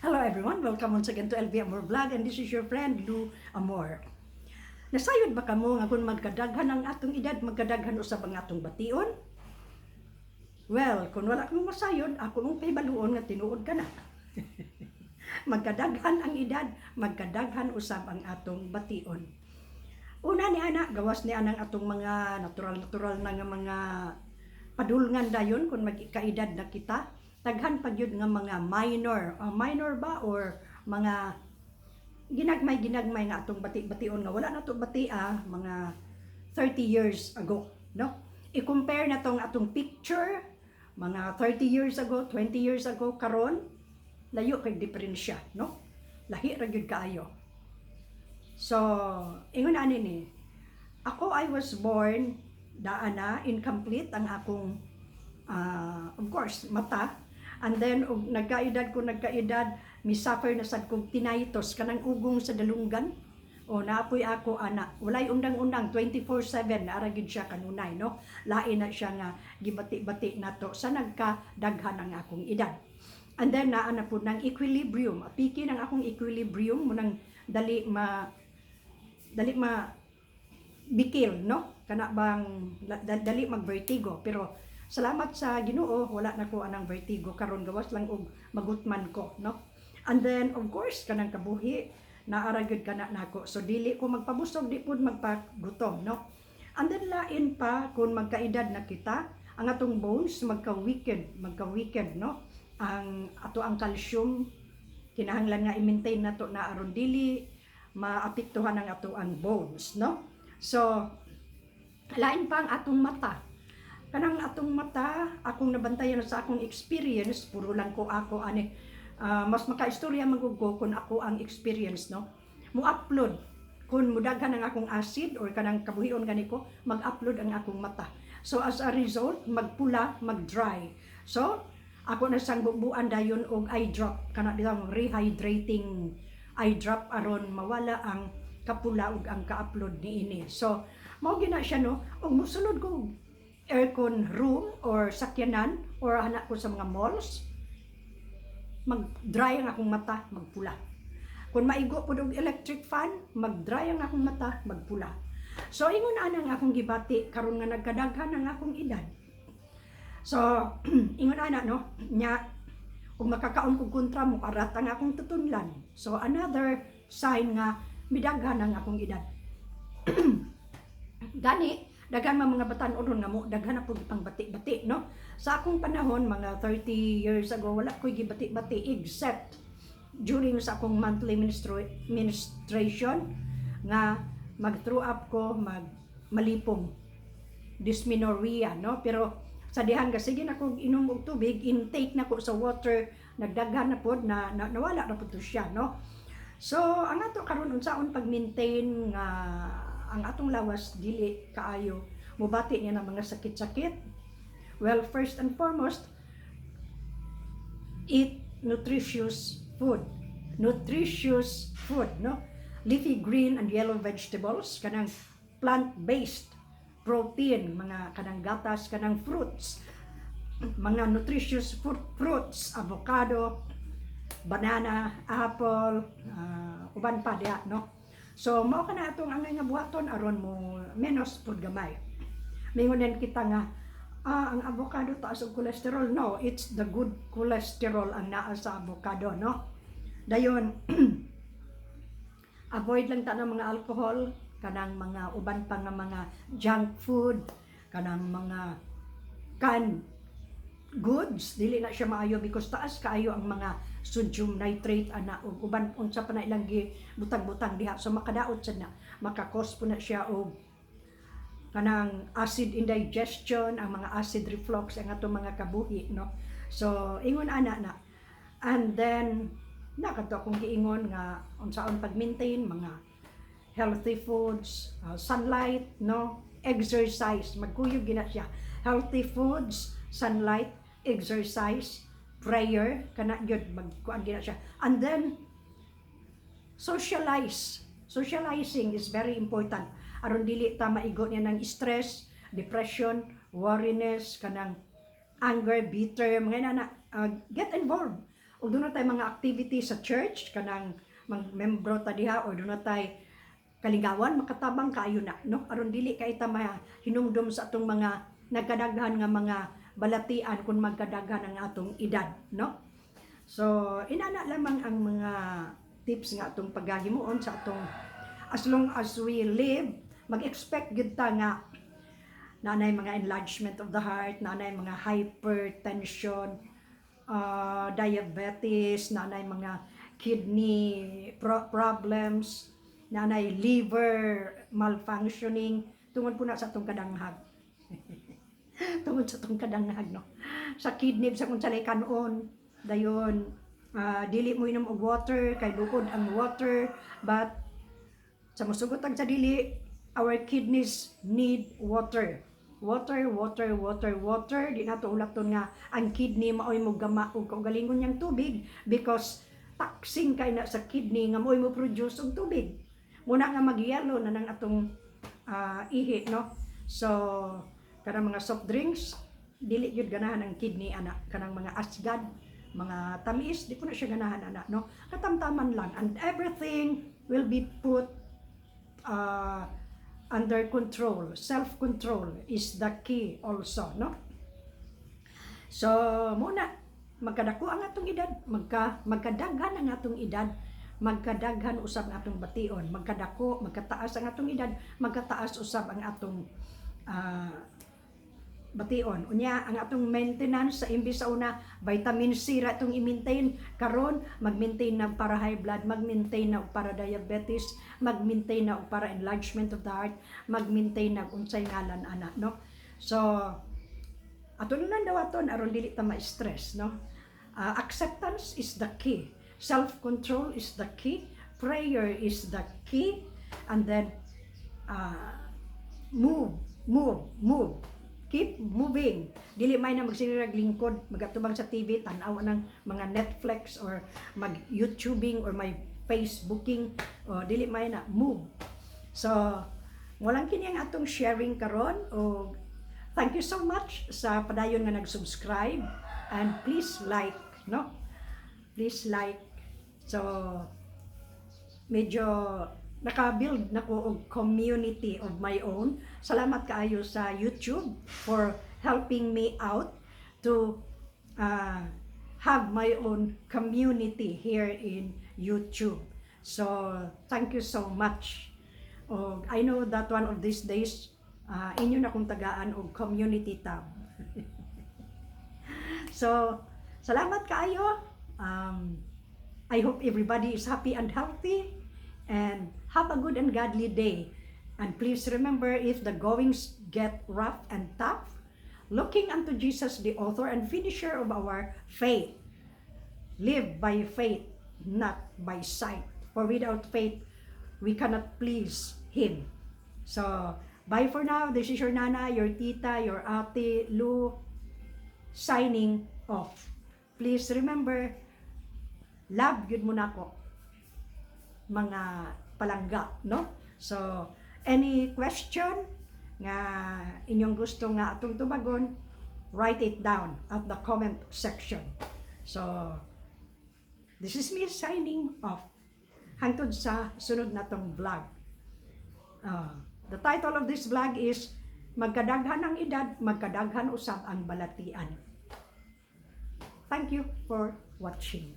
Hello everyone, welcome once again to LV Amor Vlog and this is your friend Lou Amor. Nasayod ba kamo nga kung magkadaghan ang atong edad, magkadaghan usab ang atong bation? Well, kung wala kamo masayod, ako mong pahibaluon nga tinuod kana. Magkadaghan ang edad, magkadaghan usab ang atong bation. Una ni ana, gawas ni anang atong mga natural-natural na nga mga padulngan dayon kung magkaedad na kita, daghan pa gyud nga mga minor, minor ba or mga ginagmay-ginagmay nga atong bati-bation nga wala na to bati mga 30 years ago, no? I-compare na tong atong picture mga 30 years ago, 20 years ago karon, layo kay diferensya, no? Lahi ra gyud kaayo. So, ingon ani ni, ako, I was born daan na incomplete ang akong of course mata, and then og nagkaedad ko, nagkaedad, mi-suffer na sad kog tinnitus, kanang ugong sa dalunggan o naapoy ako ana, walay undang-undang, 24/7 ara gyud siya kanunay, no? Lain na siya nga gibati-bati nato sa nagkadaghan ang akong edad. And then naa na pud ng equilibrium, apiki ng akong equilibrium mo nang dali ma bikil, no? Kana bang dali mag vertigo, pero salamat sa Ginoo, wala na ko anang vertigo karon, gawas lang og magutman ko, no? And then of course kanang kabuhi, naara gyud kana nako, so dili ko magpabusog, di pud magpagutom, no? And then lain pa, kung magkaedad na kita, ang atong bones magka-weaken, magka-weaken, no? Ang ato ang calcium kinahanglan nga i-maintain nato na aron dili maapektuhan ang ato ang bones, no? So lain pa ang atong mata. Kanang atong mata, akong nabantayan sa akong experience, puro lang ko ako ani, mas makaistorya man gud ko kung ako ang experience, no? Mo-upload kung mudaghan ang akong acid or kanang kabuhion gani ko, mag-upload ang akong mata. So as a result, magpula, mag-dry. So ako na sang bubuan dayon og eye drop, kana bitang rehydrating eye drop, aron mawala ang kapula ug ang ka-upload niini. So mao gina siya, no? Ug musulod ko aircon room or sakyanan or ana ko sa mga malls, mag-dry ang akong mata, magpula. Kung maigo pud og electric fan, mag-dry ang akong mata, magpula. So ingon ana ang akong gibati karon nga nagkadaghan ang akong edad. So ingon ana, no? Nya ug makakaon kog kontra, mo karat ang akong tutunlan. So another sign nga midaghan ang akong edad. Gani daghan man mga batan-onon nga mo daghan na pud pang bati-bati, no? Sa akong panahon, mga 30 years ago, wala ko'y gibati-bati except during sa akong monthly menstruation nga mag-throw up ko, mag malipong, dysmenorrhea, no? Pero sa dihan ka sige na kog inom og tubig, intake na ko sa water, nagdaghan na pod na nawala na pud to siya, no? So ang ato karon, unsaon pag-maintain nga ang atong lawas dili kaayo mobati niya ng mga sakit-sakit? Well, first and foremost, eat nutritious food, nutritious food, no? Leafy green and yellow vegetables, kanang plant-based protein, mga kanang gatas, kanang fruits, mga nutritious fruits, avocado, banana, apple, uban pa diha, no? So mao kana atong angay nga buhaton aron mo menos pud gamay. Mingonen kita nga ang avocado taas og cholesterol. No, it's the good cholesterol ang naa sa avocado, no? Dayon avoid lang ta ng mga alcohol, kanang mga uban pa nga mga junk food, kanang mga canned goods, dili na siya maayo because taas kaayo ang mga sodium nitrate ana ug uban unsa pa na ilang butang-butang diha. So makadaot sad na, maka-cause po na siya og kanang acid indigestion, ang mga acid reflux ang atong mga kabuhi, no? So ingon ana na. And then na kadto akong giingon nga unsaon pag-maintain, mga healthy foods, sunlight, no? Exercise, magkuyog gina siya. Healthy foods, sunlight, exercise, prayer, kana gyud magkuan gina siya. And then socialize. Socializing is very important aron dili ta maigo niya ng stress, depression, worriness, kanang anger, bitter, mga inana. Get involved. Ug duna tay mga activity sa church, kanang membro ta diha or duna tay kalingawan, makatabang kaayo na, no, aron dili kay ta mahinumdom sa atong mga nagkadaghan nga mga balatian kung magkadaghan ang atong edad, no? So inana lamang ang mga tips nga atong paghahimuon sa atong, as long as we live, mag-expect gyud ta nga nanay mga enlargement of the heart, nanay mga hypertension, diabetes, nanay mga kidney problems, nanay liver malfunctioning, tungod po na sa atong kadanghag. Tungod sa atong kadanghag, no? Sa kidney, sa kung sa kanon, dayon, dili mo inom og water, kay luod ang water, but sa musugot ang sa dili, our kidneys need water. Water, water, water, water. Di nato ulaton nga ang kidney maoy mo gama og kaugalingon niyang tubig because taxing kay na sa kidney nga maoy mo produce og tubig. Muna nga magyelo na nang atong ihi, no? So, kanang mga soft drinks, dili gyud ganahan ang kidney ana. Kanang mga asgad, mga tamis, di ko na siya ganahan ana, no? Katamtaman lang and everything will be put under control. Self-control is the key also, no? So, muna, magkadako ang atong edad, magkadaghan ang atong edad, magkadaghan usab ang atong bation, magkadako, magkataas ang atong edad, magkataas usab ang atong bation. Unya, ang atong maintenance sa imbis sa una vitamin C ra itong i-maintain, karon mag-maintain na para high blood, mag-maintain na para diabetes, mag-maintain na para enlargement of the heart, mag-maintain na unsay ngalan ana, no? So ato na lang dawaton aron dili ta ma-stress, no? Acceptance is the key. Self-control is the key. Prayer is the key. And then move, move, move. Keep moving. Dili may na magsilirag lingkod, magatubang sa TV, tan-aw ng mga Netflix or mag YouTubing or may Facebooking. O, dili may na move. So, walang kini ang atong sharing karon o thank you so much sa padayon nga nag-subscribe and please like, no? Please like. So, medyo naka-build na ko og community of my own. Salamat kaayo sa YouTube for helping me out to have my own community here in YouTube. So, thank you so much. Og I know that one of these days, inyo na kong tagaan og community tab. So, salamat kaayo. I hope everybody is happy and healthy and have a good and godly day. And please remember, if the goings get rough and tough, looking unto Jesus, the author and finisher of our faith. Live by faith, not by sight. For without faith, we cannot please Him. So, bye for now. This is your nana, your tita, your ate, Lou, signing off. Please remember, love gyud mo nako mga palangga, no? So, any question nga inyong gusto nga atong tubagon, write it down at the comment section. So, this is me signing off. Hangtod sa sunod natong vlog. The title of this vlog is "Magkadaghan ang Edad, Magkadaghan Usab ang Balatian." Thank you for watching.